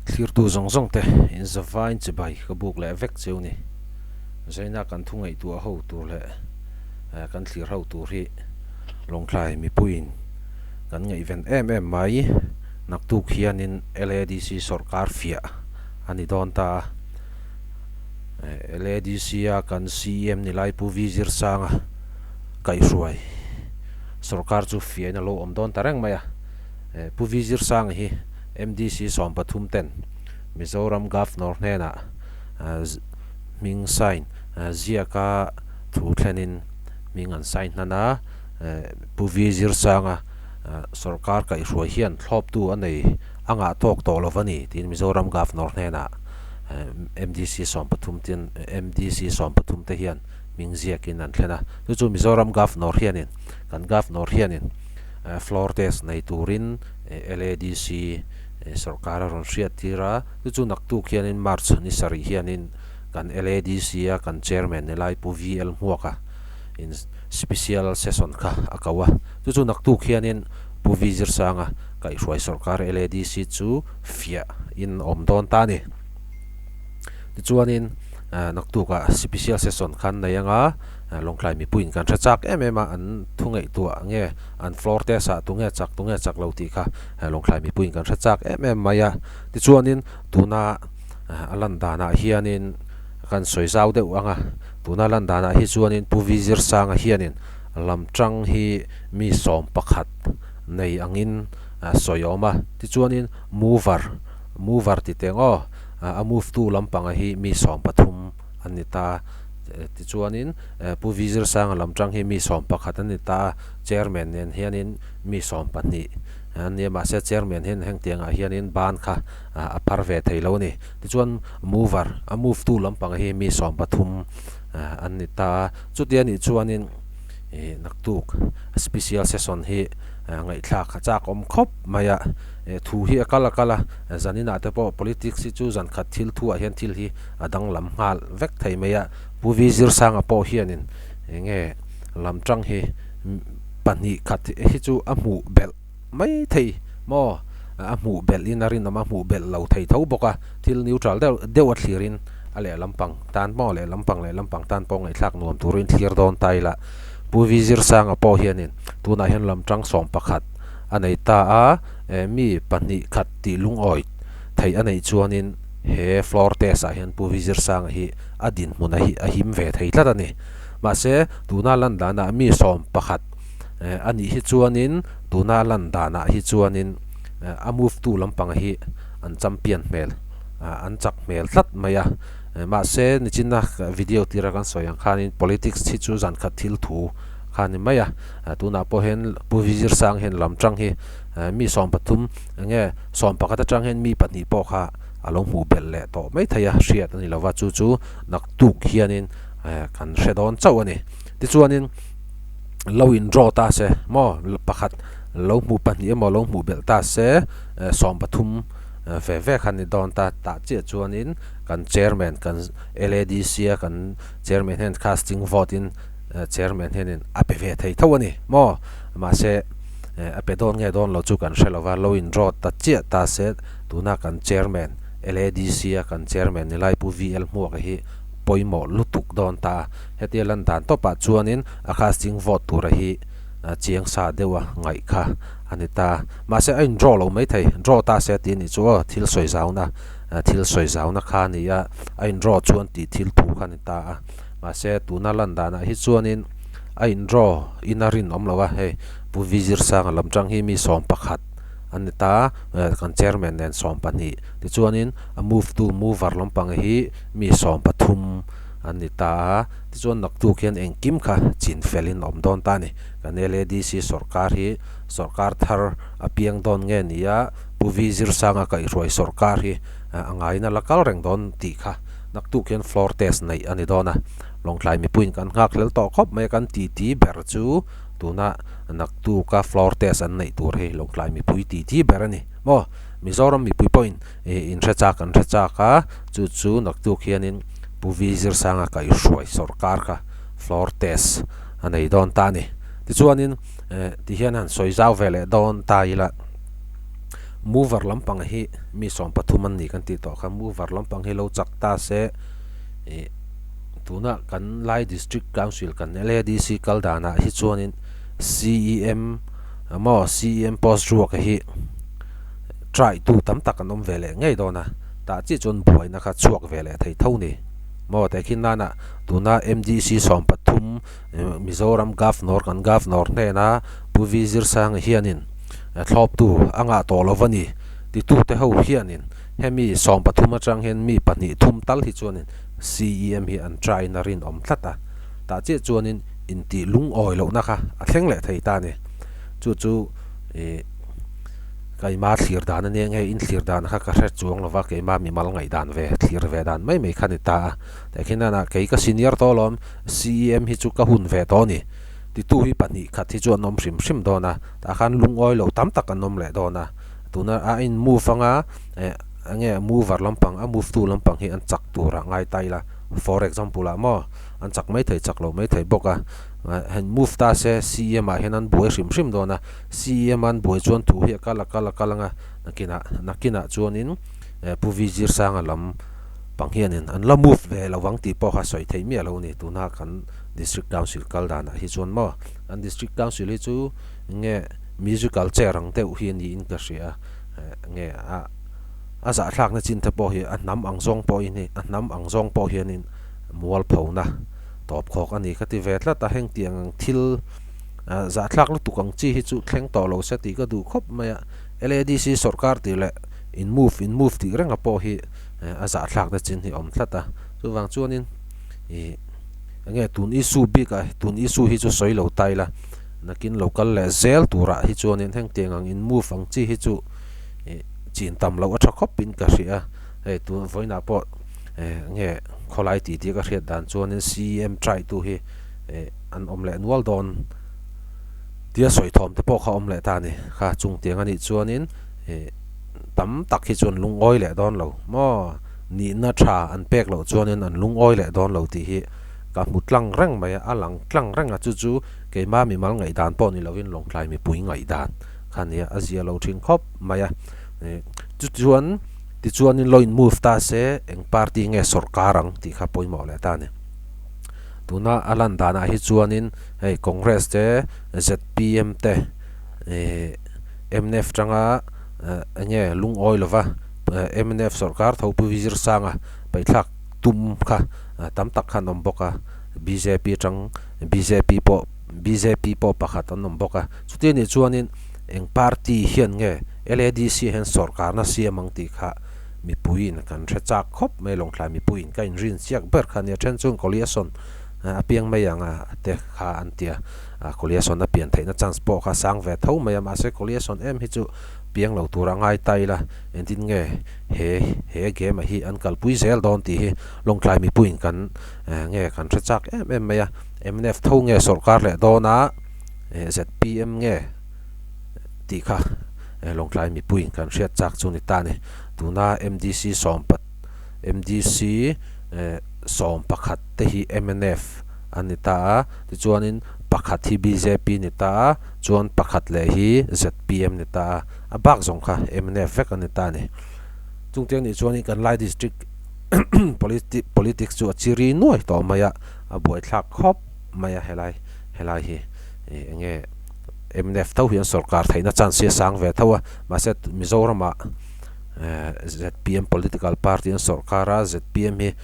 Thlirtu zawng zawng te in zavain chibai ka buk leh vek cheu ni. Zaina kan thu ngaihtuah ho tur leh kan thlir ho tur hi Lawngtlai mipuiin kan ngaihven em em mai. Naktuk hianin LADC sawrkar fiah a ni dawn ta a. LADC a kan CEM ni lai Pu V Zirsanga kaihhruai sawrkar chu fiahin a lo awm dawn ta reng mai a. Pu V Zirsanga hi MDC 13 ten Mizoram Governor hnenah hming sign ziaka thu thlenin hming an sign hnan a. Pu V Zirsanga sawrkar kaihhruai hian thlawptu a nei a ngah tawk tawh lo va ni tiin Mizoram Governor hnenah MDC 13 ten MDC 13 te hian hming ziakin an thlen a. Chu chu Mizoram Governor hianin kan Governor hianin floor test nei turin LADC sawrkar a rawn hriat tir a. Chu chu naktuk hianin March ni sarih hianin kan LADC a kan Chairman ni lai Pu VL Hmuaka in special session kha a ko a. Chu chu naktuk hianin Pu V Zirsanga kaihhruai sawrkar LADC chu fiah in awm dawn ta a ni. Tichuanin naktukah special session khan nei anga Lawngtlai mipuiin kan hre chak em em a, an thu ngaihtuah nge an floor test ah tunge chak tunge chak lo tih kha Lawngtlai mipuiin kan hre chak em em mai a. Tichuanin tuna a lan danah hianin kan sawi zau deuh ang a, tuna lan danah hi chuanin Pu V Zirsanga hianin lamtang hi mi 11 nei angin sawi a awm a. Tichuanin mover, mover ti teng aw, a move tu lampanga hi mi 13 an ni ta. Tichuanin Pu V Zirsanga lam tang hi mi 11 an ni ta a, chairman nen hianin mi 12 an ni a, mahse chairman hian heng tiangah hianin ban kha a phar ve thei lo a ni. Tichuan mover, a move tu lampanga hi mi 13 an ni ta a, chuti anih chuanin naktuk special session hi ngaihthlak a chak awm khawp mai a, thu hi a kal a kal a, zaninah te pawh politics hi chu zan khat thil thuah hian thil hi a danglam nghal vek thei mai a, Pu V Zirsanga pawh hianin eng nge lam tang hi pahnih khat hi chu a hmuh belh mai thei maw? A hmuh belh in a rinawm a hmuh belh lo thei tho bawk a, thil neutral deuh deuh a thlir in a lehlam pang tan maw lehlam pang lehlam pang tan pawh ngaihthlak nuam turin thlir dawn ta ila Pu V Zirsanga pawh hianin tunah hian lam tang 11 a nei ta a, mi pahnih khat tih lungawi theih a neih chuanin He floor test ah hian Pu Vizirsanga hi a dinhmun a hi a him ve thei tlat a ni. Mahse, tuna lan danah mi 11 a nih hi chuanin tuna lan danah hi chuanin a move tu lampang hi an champion hmel, an chak hmel tlat mai a. Mahse, nichina video tira kan sawi ang khanin politics hi chu zan khat thil thu kha a ni mai a. Tunah pawh hian Pu Vizirsanga hian lam tang hi mi 13 enge 11 atang hian mi pahnih pawh kha a lo hmuh belh leh tawh mai thei a, hriat a ni lova chu chu naktuk hianin kan hre dawn chauh a ni. Tichuanin lo in draw ta se maw pakhat lo hmuh pahnih emaw lo hmuh belh ta se 13 ve ve kha ni dawn ta tah chiah chuanin kan chairman kan LADC a kan chairman hian casting vote in chairman hianin a pe ve thei tho a ni maw mahse a pe dawn nge dawn lo chu kan hre lova lo in draw ta chiah ta se tuna kan chairman LADC a kan chairman ni lai Pu VL Hmuaka hi pawimawh lutuk dawn ta a, hetia lan dan tawpah chuanin a casting vote tura hi chiang sa deuh a ngaih kha a ni ta. Mahse a in draw lo mai thei, draw ta se tih a nih chu aw, thil sawi zauna thil sawi zauna kha a ni a, a in draw chuan tih thil thu kha a ni ta a. Mahse tuna lan danah hi chuanin a in draw in a rinawm lo a, hei Pu Vizirsanga lam tang hi mi 11 a ni ta a, kan chairman nen 12 tichuanin a move tu mover lampang hi mi 13 an ni ta a, tichuan naktuk hian engkim kha chin felin a awm dawn ta a ni. Kan LADC sawrkar hi sawrkar thar a piang dawn nge ni a, Pu Vizirsanga kaihhruai sawrkar hi a ngaina la kal reng dawn tih kha naktuk hian floor test neih a ni dawn a, Lawngtlai mipuiin kan nghak hlel tawh khawp mai a, kan titi ber chu tuna naktuka floor test an neih tur hi Lawngtlai mipui titi ber a ni maw? Mizoram mipui pawhin in hre chak an hre chak a, chu chu naktuk hianin Pu V Zirsanga kaihhruai sawrkar kha floor test a nei dawn ta a ni. Tichuanin tihian han sawi zau ve leh dawn ta ila. Mover lampang hi mi 13 an ni kan tih tawh kha mover lampang hi lo chak ta se ih tuna kan Lai District Council kan LADC kal danah hi chuanin CEM maw CEM post ruak hi try tu tam tak an awm ve leh ngei dawn a tah chiah chuan buaina kha chhuak ve leh thei tho ni maw tehkhin nana tuna MDC 13 Mizoram Governor kan Governor hnena Pu V Zirsanga hianin thlawptu a ngah tawh lo va ni titute ho hianin hemi 13 atang hian mi pahnih thum tal hi chuanin CEM hi an try na rinawm tlat a, tah chiah chuanin intih lungawi lohna kha a thleng leh thei ta a ni. Chu chu ih keima thlir dan a nia nge in thlir dan kha ka hre chuang lo va, keima mimal ngaihdan ve thlir ve dan mai mai kha a ni ta a. Tehkhin nana kei ka senior tawh alawm CEM hi chu ka hun ve tawh a ni. Titu hi pahnih khat hi chu an awm hrim hrim dawn a, tah khan lungawi lo tam tak an awm leh dawn a. Tuna a in move anga eh enge mover lampang a move tu lampang hi an chak tur ah ngai ta ila for example ah maw an chak mai thei chak lo mai thei bawk a han move ta se CEM ah hian an buai hrim hrim dawn a CEM an buai chuan thu hi a kal a kal a kal anga nakinah nakinah chuanin eh Pu V Zirsanga lam pang hianin an la move ve lo ang tih pawh kha sawi theih miah lo a ni tuna kan District Council kal danah hi chuan maw kan District Council hi chu nge musical chair ang deuh hi niin ka hria a nge a a zahthlakna chin te pawh hi a hnam ang zawng pawh hi a hnam ang zawng pawh hianin mualphona tawp khawk a ni ka ti ve tlat a heng tiang ang thil zahthlak lutuk ang chi hi chu thleng tawh lo se tih ka duh khawp mai a L_A_D_C sawrkar tih leh in move in move tih renga pawh hi a zahthlakna chin hi a awm tlat a chuvang chuanin ih enge tun issue bik ah tun issue hi chu sawi lo ta ila. Nakin lo kal leh zel turah hi chuanin heng tiang ang in move ang chi hi chu ih chin tam loh a tha khawp in ka hria a, hei tun vawiinah pawh eh nge khawlai tih tih ka hriat dan chuanin CEM try tu hi eh an awm leh nual dawn tia sawi thawm te pawh kha awm leh ta a ni kha chung tiang anih chuanin ih tam tak hi chuan lungawi leh dawn lo maw nihna tha an pek loh chuanin an lungawi leh dawn lo tih hi ka hmu tlang reng mai a a lang tlang reng a chu chu. Keimah mimal ngaihdan pawh ni lovin Lawngtlai mipui ngaihdan kha nia a zia lo thin khawp mai a. Chu chuan tichuanin lo in move ta se eng party nge sawrkar ang tih kha pawimawh leh ta a ni. Tuna a lan danah hi chuanin hei Congress te zpm te ih mnf tanga eng nge lungawi lova mnf sawrkar tho Pu Zirsanga paithlak tum kha tam tak khan awm bawk a bjp tang bjp pawh bjp pawh pakhat an awm bawk a chuti anih chuanin eng party hian nge L_A_D_C hian sawrkarna siam ang tih kha mipuiin kan hre chak khawp mai lawngthlai mipuiin ka inrin chiak ber kha ania then chuan Kawliasawn a piang mai ang a te kha an ti a Kawliasawn a pian theihna chance pawh kha sang ve tho mai a mahse Kawliasawn em hi chu piang lo tur a ngai ta ila engtin nge he he game ah hi an kalpui zel dawn tih hi lawngtlai mipuiin kan nge kan hre chak em em mai a mnf tho nge sawrkar leh dawn a zpm nge tih kha lawngtlai mipuiin kan hriat chak chu ni ta a ni tuna mdc sawmpat mdc 11 te hi mnf an ni ta a tichuanin pakhat hi bjp ni ta a chuan pakhat leh hi zpm ni ta a a bak zawng kha mnf vek an ni ta a ni chungte anih chuanin kan lai district politics chu a chiri nuai tawh mai a a buaithlak khawp mai a helai helai hi ih eng nge mnf tho hian sawrkar theihna chance hi a sang ve tho a mahse Mizoramah eh zpm political party an sawrkar a zpm hi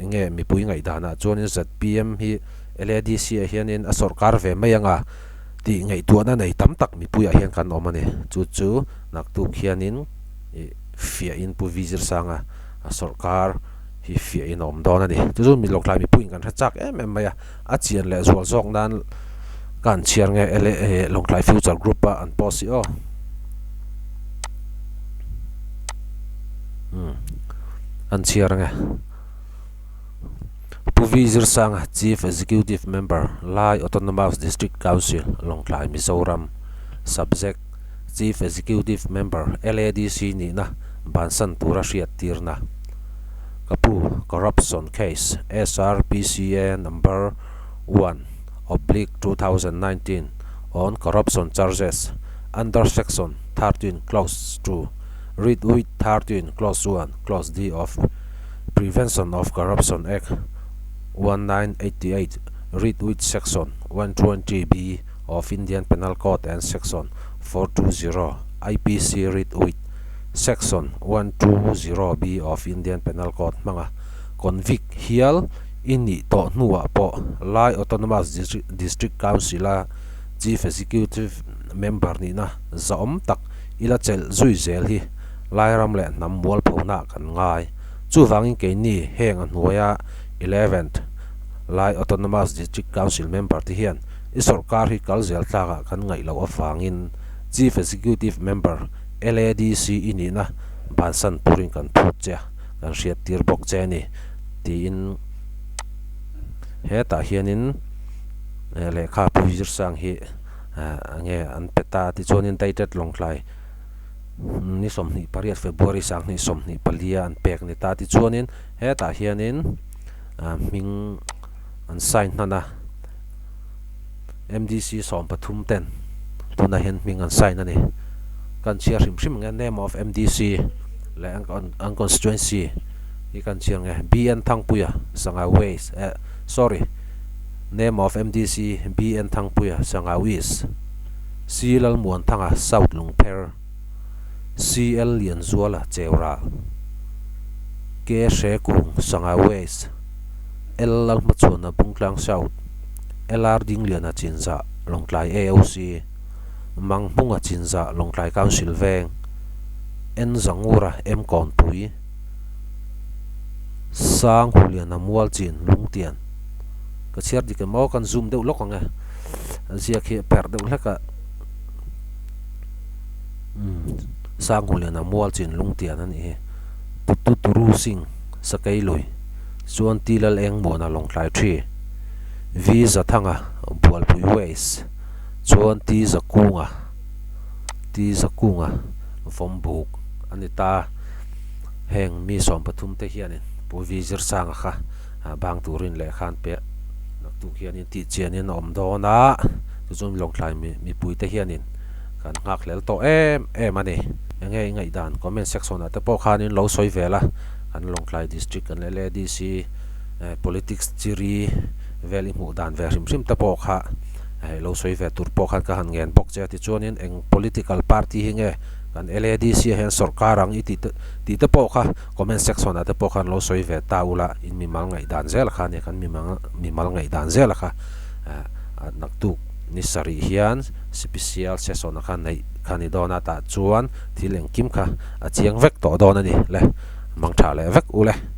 eng nge mipui ngaihdanah chuanin zpm hi L_A_D_C ah hianin a sawrkar ve mai anga tih ngaihtuahna nei tam tak mipuiah hian kan awm a ni chu chu naktuk hianin ih fiahin Pu V Zirsanga sawrkar hi fiahin a awm dawn a ni. Chu chu mi Lawngtlai mipuiin kan hre chak em em mai a, a chian leh zual zawk nan ka han chhiar nge ele Lawngtlai Future Group a an post hi aw. Umm an chhiar nge. Pu V Zirsanga Chief Executive Member Lai Autonomous District Council Lawngtlai Mizoram Subject Chief Executive Member LADC nihna bansan tura hriat tirna Ka pu Corruption Case SRPCA Number 1/2019 on Corruption Charges. Under Section 13 Clause 2 read with 13 Clause 1 Clause D of Prevention of Corruption Act 1988 read with Section 120B of Indian Penal Code and Section 420 IPC read with Section 120B of Indian Penal Code hmanga convict hial i nih tawh hnuah pawh Lai Autonomous District Council-a Chief Executive Member nihna zahawm tak i la chelh zui zel hi Lairam leh hnam mualphona kan ngai. Chuvangin keini heng a hnuaia Eleventh Lai Autonomous District Council member te hian i sawrkar hi kal zel tlakah kan ngaih loh avangin Chief Executive Member LADC i nihna bansan turin kan phut che a, kan hriattir bawk che a ni tiin hetah hianin lehkha Pu Zirsang hi enge an pe ta tichuanin Dated Lawngtlai ni 28 February 2024 a an pek ni ta tichuanin hetah hianin hming an sign hman a MDC 13 ten tunah hian hming an sign a ni kan chhiar hrim hrim ang e name of MDC leh an constituency hi kan chhiar ang e BN Thangpuia Sangau West eh sorry name of MDC BN Thangpuia Sangau East C Lalmuanthanga South Lungpher CL Lianzuala Cheural K Hrekung Sangau West L Lalhmachhuana Bungtlang South LR Dingliana Chinzah Lawngtlai AOC Manghmunga Chinzah Lawngtlai Council Veng N Zangura M Kawnpui Sang Huliana Mualchin Lungtian Ka chhiar dik em aw kan zoom deuh lawk ang e ziak hi a pherh deuh hlek a umm Sang Huliana Mualchin Lungtian a nih hi Putu Turu Singh Sakei Lui chuan Ti Lal Eng Muana Lawngtlai Thi V Zathanga Bualpui West chuan Ti Zakunga Ti Zakunga Vawmbuk a ni ta. Heng mi 13 te hianin Pu V Zirsanga kha bang turin lehkha an pe naktuk hianin tih chianin a awm dawn a, chu chuan Lawngtlai mipui te hianin kan nghak hlel tawh em em a ni. Enge i ngaihdan comment section ah te pawh khanin lo sawi vel a, kan Lawngtlai district kan LADC politics chiri vel i hmuh dan ve hrim hrim te pawh kha lo sawi ve tur pawh khan ka han ngen bawk che a tichuanin eng political party hi nge kan LADC ah hian sorkar ang i tih te tih te pawh kha comment section ah te pawh khan lo sawi ve ta ula in mimal ngaihdan zel kha ania kan mimal mimal ngaihdan zel kha naktuk ni sarih hian special session ah khan neih kha ni dawn a tah chuan thil engkim kha a chiang vek tawh dawn a ni le mangtha leh vek ule.